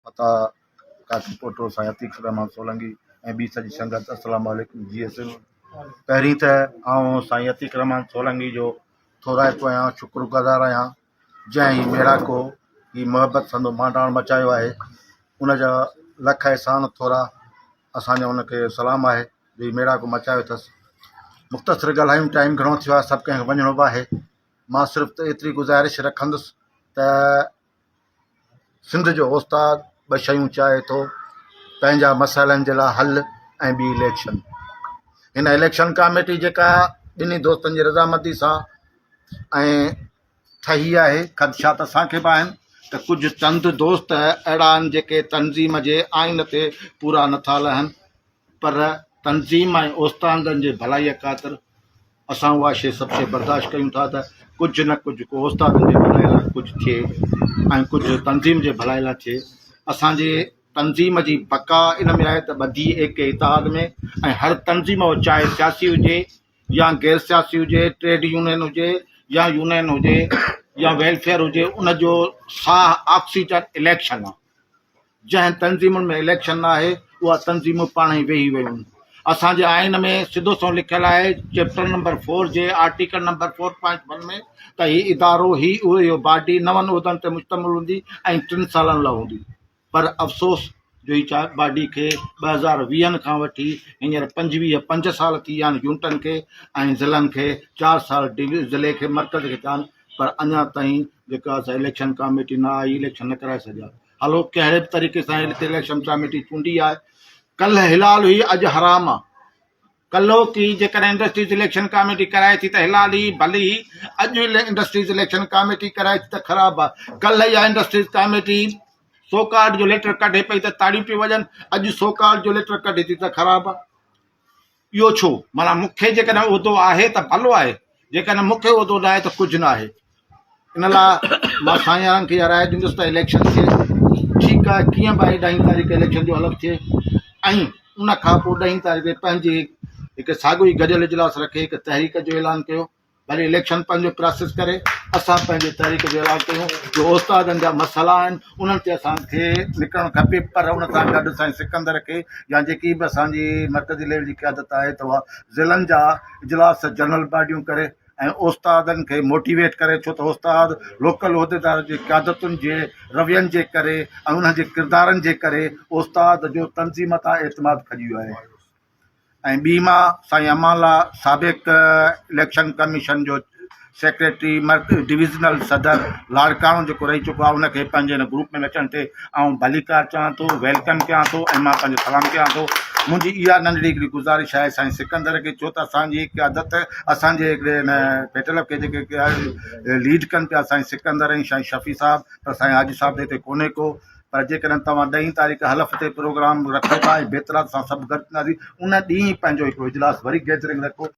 عطا قاسم پوٽو، سائين عتيق الرحمان سولنگي ۽ ٻي سڄي سنگت السلام عليڪم جي ايس ايم پهرين ته آئون سائين عتيق الرحمان سولنگي جو ٿورائتو آهيان شڪر گذار آهيان جنهن هي ميڙاڪو هي محبت سندو مانڊاڻ مچايو آهي ان جا لک احسان ٿورا اسان جا ان کي سلام آهي جو هي ميڙاڪو مچايو اٿس مختصر ڳالهايون ٽائيم گهڻو ٿيو آهي سڀ ڪنهن کي وڃڻو به آهي مان صرف ته ايتري گذارش رکندس ته سنڌ جو استاد ٻه شيون چاهي ٿو پنهنجا مسئلن جي لاء حل ۽ ٻي اليڪشن هن اليڪشن ڪاميٽي جيڪا ٻنهي دوستن جي رضامندي سان ۽ ٺهي آهي خدشات اسان کي به آهن ته ڪجهه چند دوست اهڙا آهن جيڪي تنظيم جي آئين تي پورا نٿا لهن پر تنظيم ۽ استادن جي ڀلائيء خاطر اسان اها شيء سڀ شيء برداشت ڪيون ٿا ته ڪجهه نه ڪجهه ڪو استادن جي ڀلائي لاء ڪجهه ٿئي ۽ ڪجهه تنظيم جي ڀلائي لاء ٿئي. اسان جي تنظيم جي بقا ان ۾ آهي ته ٻڌي ايڪي اتحاد ۾ ۽ هر تنظيم اهو چاهي سياسي هجي يا غير سياسي هجي، ٽريڊ يونين هجي يا يونين هجي يا ويلفيئر هجي ان جو ساهه آڪسيجن اليڪشن آهي. جنهن تنظيمن ۾ اليڪشن نه آهي اها تنظيمون پاڻ ئي ويهي ويون. اسان جي آئين ۾ سڌو سنئون لکيل آهي چيپٽر نمبر فور جي article number four point one ۾ ته هي ادارو هي اهو باڊي نون عهدن تي مشتمل هوندي ۽ ٽن سالن لاء هوندي پر افسوس جو هي باڊي کي 2020 کان وٺي هينئر 25 پنج سال ٿي ويا آهن يونٽن کي ۽ ضلعن کي چار سال ضلعي کي مرڪز کي ٿيا آهن پر اڃا تائين جيڪا اليڪشن ڪاميٽي نه آئي اليڪشن نه ڪرائي سگهيا. هلو ڪهڙي به طريقي سان هتي اليڪشن ڪاميٽي چونڊي آهي ڪلهه حلال هئي اڄ حرام آ ڪلهوڪي جيڪڏهن انڊسٽريز اليڪشن ڪاميٽي ڪرائي ٿي ته حلال هئي ڀلي هئي اڄ انڊسٽريز اليڪشن ڪاميٽي ڪرائي ٿي ته خراب آ ڪلهه اها انڊسٽريز ڪاميٽي سوڪارڊ جو ليٽر ڪڍي پئي ته تاڙيون پيون وڄن اڄ سوڪارڊ جو ليٽر ڪڍي ٿي ته خراب آ اهو ڇو؟ معنيٰ مون کي جيڪڏهن عهدو آهي ته ڀلو آهي، جيڪڏهن مون کي عهدو نه آهي ته ڪجهه نه آهي. ان لاء مان سائين وارن کي اها راء ڏيندس ته اليڪشن ٿئي، ٺيڪ آهي ڪيئن به آهي ڏهين تاريخ اليڪشن جو حلف ٿئي ۽ ان کان پوء ڏهين تاريخ تي پنهنجي هڪ ساڳيو ئي گڏيل اجلاس رکي هڪ تحريڪ جو اعلان ڪيو. ڀلي اليڪشن پنهنجو پراسيس ڪري اسان پنهنجي تحريڪ جو اعلان ڪيون جو استادن جا مسئلا آهن انهن تي اسان کي نڪرڻ کپي پر ان سان گڏ سائين سڪندر کي يا جيڪي به اسان جي مرڪزي ليول جي قيادت آهي ته اها ضلعن جا اجلاس جنرل باڊيون ڪري ۽ استادن کي موٽيويٽ ڪري ڇو ته استاد لوڪل عهديدار جي قيادتن جي روين جي ڪري ۽ انهن جي ڪردارن جي ڪري استاد جو تنظيم تان اعتماد کڄي ويو آهي. ۽ ٻي مان سائين امان الله سابق اليڪشن ڪميشن جو سيڪريٽري ڊويزنل صدر لاڙڪاڻو جيڪو رهي چڪو آهي ان کي پنهنجي هن گروپ ۾ اچڻ تي آئون ڀليڪار چوان ٿو welcome ڪيان ٿو ۽ مان پنهنجو سلام ڪيان ٿو منهنجي اها ننڍڙي هڪڙي گذارش آهي سائين سڪندر کي ڇو ته اسانجي قيادت اسانجي هڪڙي هن پيٽل کي جيڪي ليڊ ڪن پيا سائين سڪندر ۽ سائين شفيع صاحب پر سائين حاجي صاحب ته هتي ڪونهي ڪو پر جيڪڏهن توهان ڏهين تاريخ حلف تي پروگرام رکو ٿا ۽ بهترات سان سڀ گڏ ٿينداسين ان ڏينهن پنهنجو هڪڙو اجلاس وري گيدرنگ رکو.